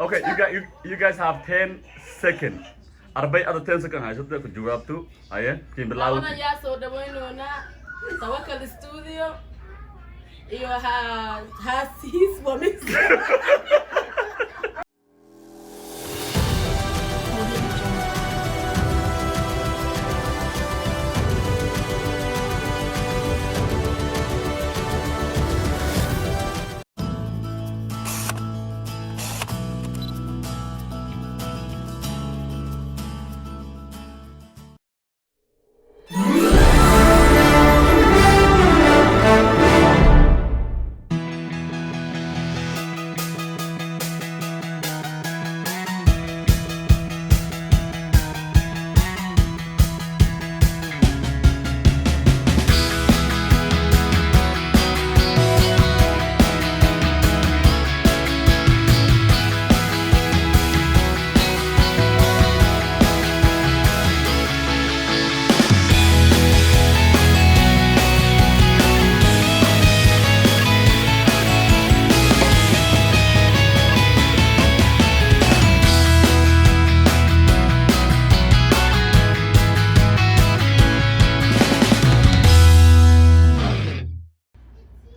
Okay, you guys have 10 second. Arbay ada 10 second haysata ku jawaabto. Haye, kiin Labadan bilaawti. Yaa soo dhawaynoonaa Tawakal Studio iyo haasiis wamis.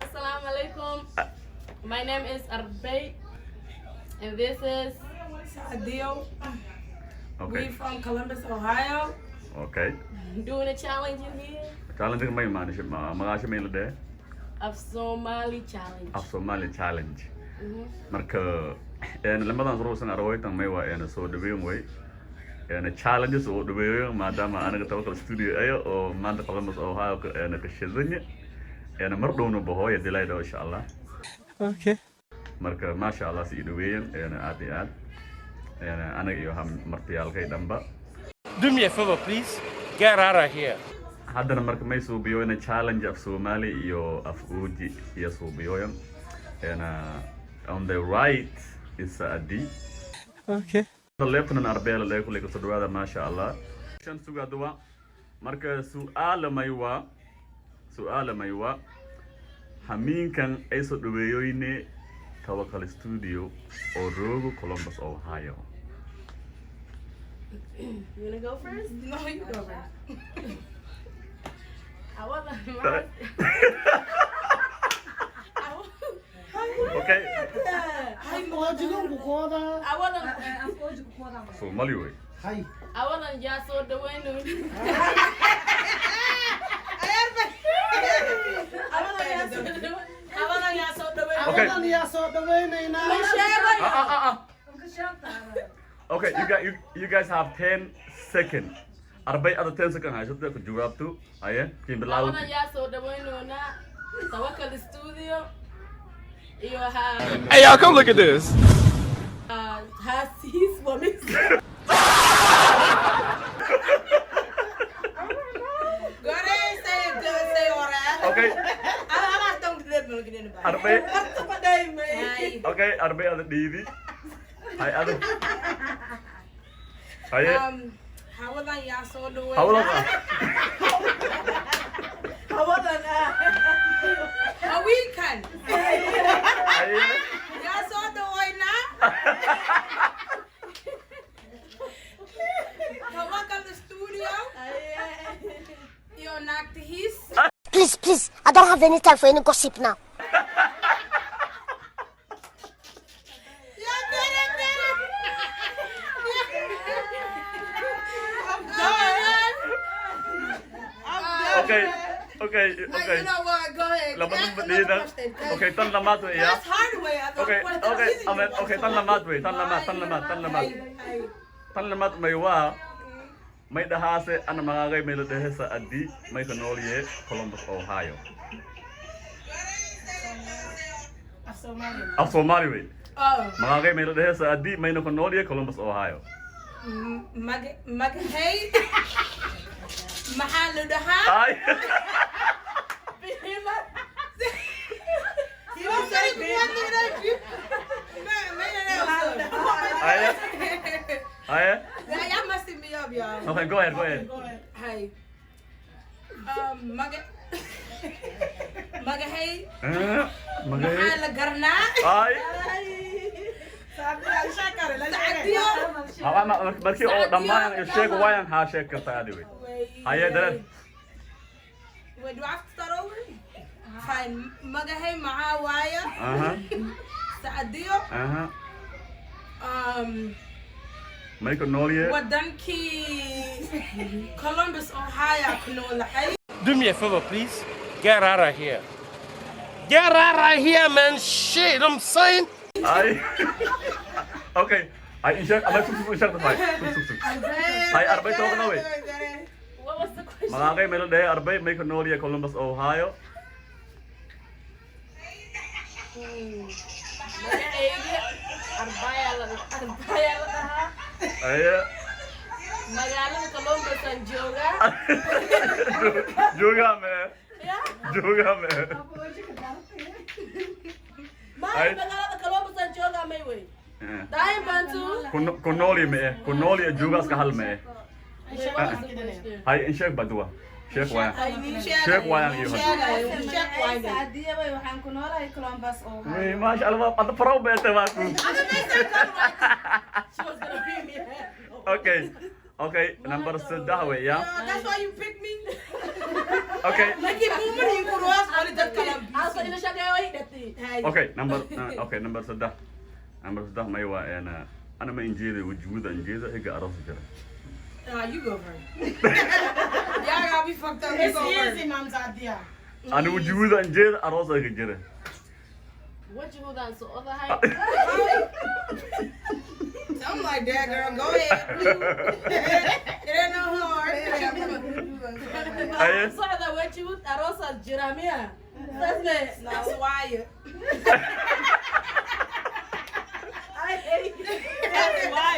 Assalamu alaikum. My name is Arbay and this is Sadio. Okay. We from Columbus, Ohio. Okay. Doing a challenge in here Challenge may maanisha magaasha may la dhehe. Of Somali challenge. Af Somali challenge. Marka lamadan ruusan arwaytan may waa soo dhaweyn way challenges oo dhaweeyo maadaama anaga Tawakal Studio ayo oo maanta Columbus, Ohio ka shidanya mar dhowna bahooya dilaydo, insha Allah. Okay. Marka maasha Allah si dhaweeyan aad iyo aad anaga iyo martiyaalkay dhanba. Do me a favor, please. Get out of here. Haddana marka may suubiyoyna challenge af Soomaali iyo af Ooji iyo suubiyoyan. On the right is Adi. Okay. The left-nan Arbeela laga kulay kasoo dhawaada, maasha Allah. Shan sugaduwa marka su'aala maywa, su'aala maywa, hamiinkan ay soo dhaweeyoyne Tawakal Studio oo roogo Columbus, Ohio. You wanna go first? No, you go first. I wasn't. Okay. I wasn't. Soomaali wey. I wasn't yaa soo dhawaynoon. Habadan yaa soo dhaweyn. Okay. Yaa soo dhawaynaynaa. Ah, ah, ah, ah. Okay, you guys have 10 second. Arbay ada 10 second haysata ku jawaabto. Haye, kiin Labadan bilaawti. Yaa soo dhawaynoonaa Tawakal Studio iyo Hey, y'all, come look at this. haasiis wamis. Go ahead, say it, say all that. Okay. I don't live with anybody. Arbay. Hi. Okay, arbay ada dhiidi. Hay ada. Haye. Hawadan yaa soo dhaweyn. Hawlaha. Hawadan ah. Haweenkan Haye. yaa soo dhaweynaa. Tawakal Studio iyo naagtihiis. Please, please, I don't have any time for any gossip now. Yeah, get it, get it. I'm done. I'm done. Okay. You know what? Go ahead. Labadan Ask another dhiida. question. Okay, tan lamaad wey ya. That's hard way. I thought, Okay, well, that's okay, easy amen. one. Okay, tan lamaad wey, tan lamaad, tan lamaad, tan lamaad. Ay, Tan lamaad may waa may dhahaase ana magaagay may la dhehesa Adi may ka noolye Columbus, Ohio. Af Soomaali wey. Oh, Magaagay may la dhehesa Adi mayna ka noolye Columbus, Ohio. Mag maghay. Maxaa la dhahaa? Ay. Bima. You say Haye. Haye. Yeah, y'all messing me up, y'all. Okay, go ahead, go ahead. Hey. Maga magahay Eh, maxaa magay. la garanaa? Ay. Ha, markii oo dhammaan sheeg waayan haa sheeg kartaa adi wey. Haye, dareer. Wait, do I have to start over? Fine. Magahay maxaa waaye? Sacdiyo. May ku noolye? Wadankii Columbus, Ohio ku noolahay. Do me a favor, please. Get out of here. Get out of here, man. Shit, I'm saying. Ay, okay, ay, insheeg ama sug, sug, insheeg tafay, sug, sug, sug. Ay, Arbay toogna wey. What was the question? Magaagay may la dhehe Arbay, may ku noolye Columbus, Ohio. Magacayga Arbaya la dhahaa. Aye. Magaalada Columbus aan joogaa. Joogaa mee? Ya. Joogaa mee? Maay, magaalada Columbus aan joogaa may wey. Daim Bantu. Ku noolye mee? Ku noolye joogaaska hal mee? Wait, what was the question? Hay, insheeg badua, sheeg waayan, sheeg waayan iyo Sacdiya way, waxaan ku noolahay Columbus, Ohio. Wey, maasha Allah, ada faraw beete waa ku. She was gonna be me. Okay, number 3 wey ya. That's why you pick me. Okay. Laakiin muumani ku ruwaas wali dad kale. Asa ila shaqeeyo way dhatay. Okay, number okay, number 3, number 3 may waa ana ana ma injeeda wujuuda injeeda higa aroos jira. Ah, you go first. Y'all got me fucked up. You It's go first. easy, Mom Sadia. Ana wujuuda injeeda aroos higa jira. Wajigoodan soo odahay. Something like that, girl. Go ahead. It ain't no hard. Aye. Socda wajigud aroosaas jira miya? Saas me. That's why. That's why.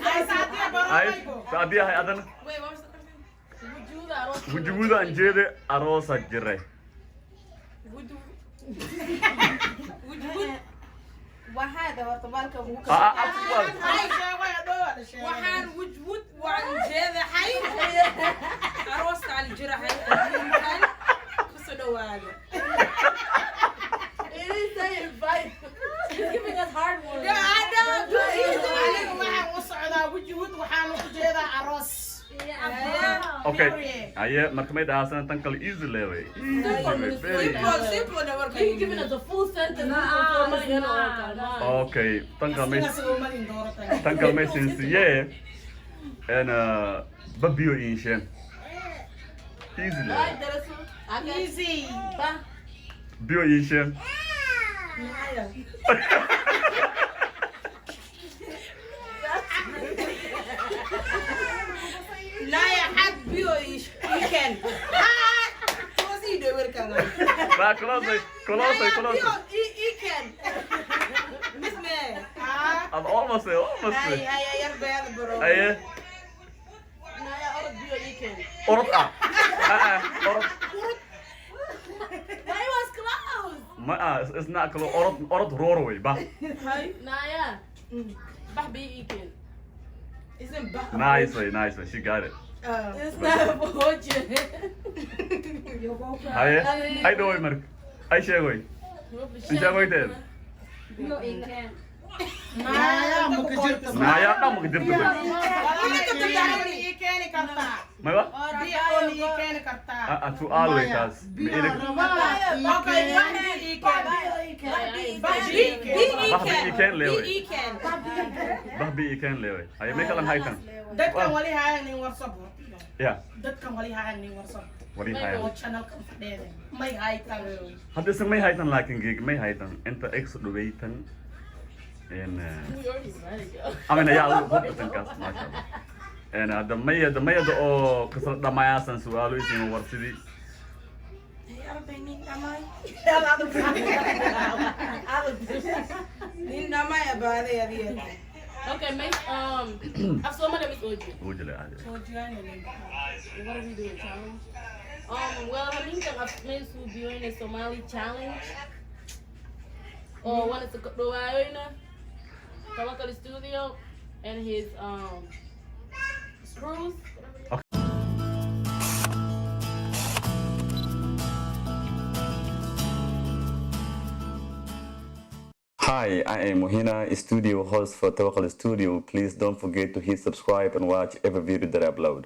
Ay, Sadia, baro Ay, maybo. Saadiya, hay adana. Wait, what was the question? Wujuuda aroos. Wujuuda injeeda aroosa jira. Would would would Waxaada horta baalka ugu Ah, ah, ah. Ay, sheeg way, adoo waa la sheegay. Waxaan wujwud waan jeedahay arooskaan jirahay kusoo dhawaada. It is saying invite. She's giving us hard ones. Yeah, I know. Do easy. Aniga waxaan u socdaa wujuud, waxaan u jeedaa aroos. Okay. Period. Aye, marka may dhahaasana tan kale easy leeway, easy way, very easy. Simple, simple na warka. You giving us a full sentence. Okay, tan kale may Asiga umalin dooratay. Tan kale may sinsiye en babiyo insheen easy leeway. Easy. Biyo insheen. Naya xag biyo ii keen. Soo dhow warkan. Ba close, close, close. Biyo ii keen. Misme. Ah, I'm almost there, almost Hay there. hay yar beel bro. Aye. Naya orod biyo ii keen. Orod ah ah ah, orod. But it was close. Ma ah, it's not close. Orod, orod roor way ba. Naya. Bax biyo ii keen. Isn't ba. Nice way, nice way, she got it. It's not hoje. Haye, ay dhoway marka, ay sheegoy, insheegoyteen. Biyo ii keen. Naya ma ku jirto. Naya dhan ma jirto bay. Biyo ii keeni kartaa. May ba? Biyo ii keeni kartaa. Ah ah, su'aal way taas. Ma ilig. Okay, bax biyo ii keen. Bax biyo ii keen. Bax biyo ii keen leeway. Ii keen. Bah bi ii keen leeway. Haye, may kalan haytan? Dadkan wali haayan nin warsabo. Ya. Dadkan wali haayan nin warsabo. Wali Oo hayan. channelkan fadheeda. May haytan. Hadda isan may haytan, laakiin geeg may haytan inta ex dhawaytan en We already ready go. amina yaa hubatan kaas, maasha Allah. En hadda mayada mayada oo kasla dhamayaasan su'aalo isin warsidii. Arbay nin dhamay. Nin dhamay abaaday adiga. Okay, mate. Af Somali mis oji. Ugu jilay caadi. What are we doing? Challenge? Well, haminkan af may suubiyoyna Somali challenge. Oo wana sa dhawaayoyna Tawakal Studio and his screws. Hi. Hi, I am Mohina, studio host for Tawakal Studio. Please don't forget to hit subscribe and watch every video that I upload.